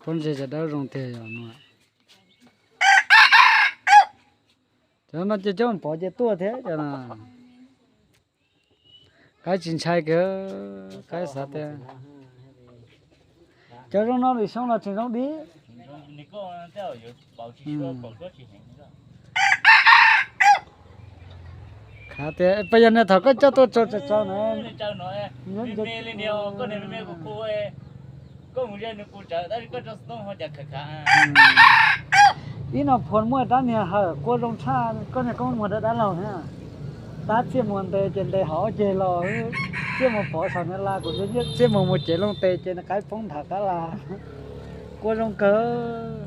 Pob ntseg cov dawb zoo tiag yog no. Cov no ces coj pov ces tuaj thiab cov no. Qaib tsis ntshai kiag, qaib xav tias cov zoo no lwm xyoo los tseem zoo dib. Khav tias, pes yog niag thaum koj coj tuaj tso tso tso na. Ib no phuas muaj rab niag hawm quaj zoo tshaj koj niag koob muag dab dab laug thiab. Tab txiaj muag ntes ces ntes hauv ceg los, txiaj muag pov saum niag la kuv, txiaj muag mus cev loo tes ces nws qaib poob nthav qab las. Quaj zoo kawg.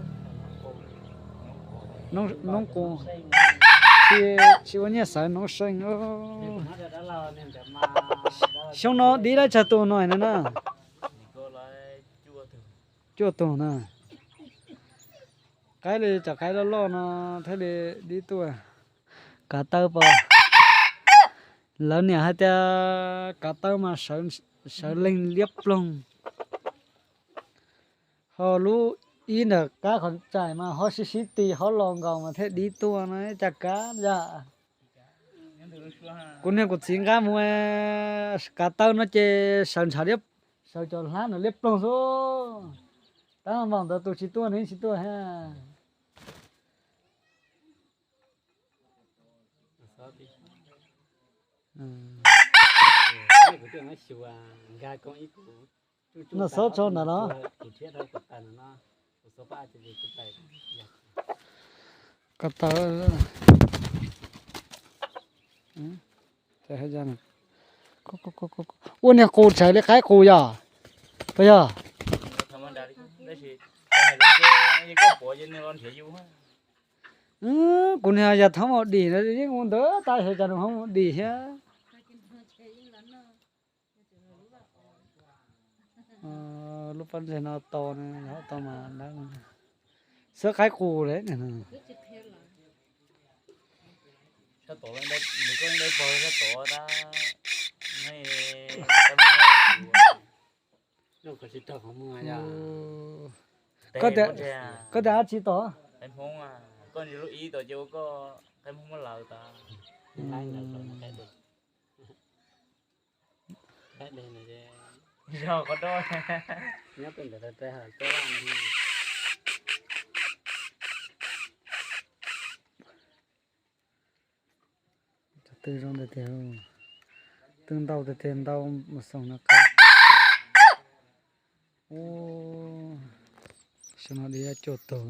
Noob qus, tsis ua nyiaj xaiv noob seej. Xyoo no dib lawm tsawg tus no na? Cuaj tus na. Qaib li cov qaib loj loj no thiaj li dib tuaj. Kav tawb pom, lawv niam hais tias kav tawb mas sawv leeg liab ploog. Ho lub ib ntawm qab qhov tsaim mas ho sib sib ti, ho los nkaus mas thiaj dib tuaj no, cas kav yam. Kuv niag kuv txiv nqa mus kav tawb no ces sawv ntshav liab, sawv cov hlab nws liab ploog xwb. Tab npaum ntawd tus tsis tuaj nws tsis tuaj thiab. No xob tso ntawm no. Ko taw, ua niag qus tsawv li qaib qus yog, puas yog? Kuv niag yog thoob mus dim no yeej ua ntawd tab sis cas nws ho mus dim thiab. Lub pob ntseg no to, to mas xwb qaib qus li. Koj tias dab tsi tom? Cov twg zoo tiag tiag, twb ntau tiag tiag, ntau mus xoom no qab. Xyoo no dib cuaj tug.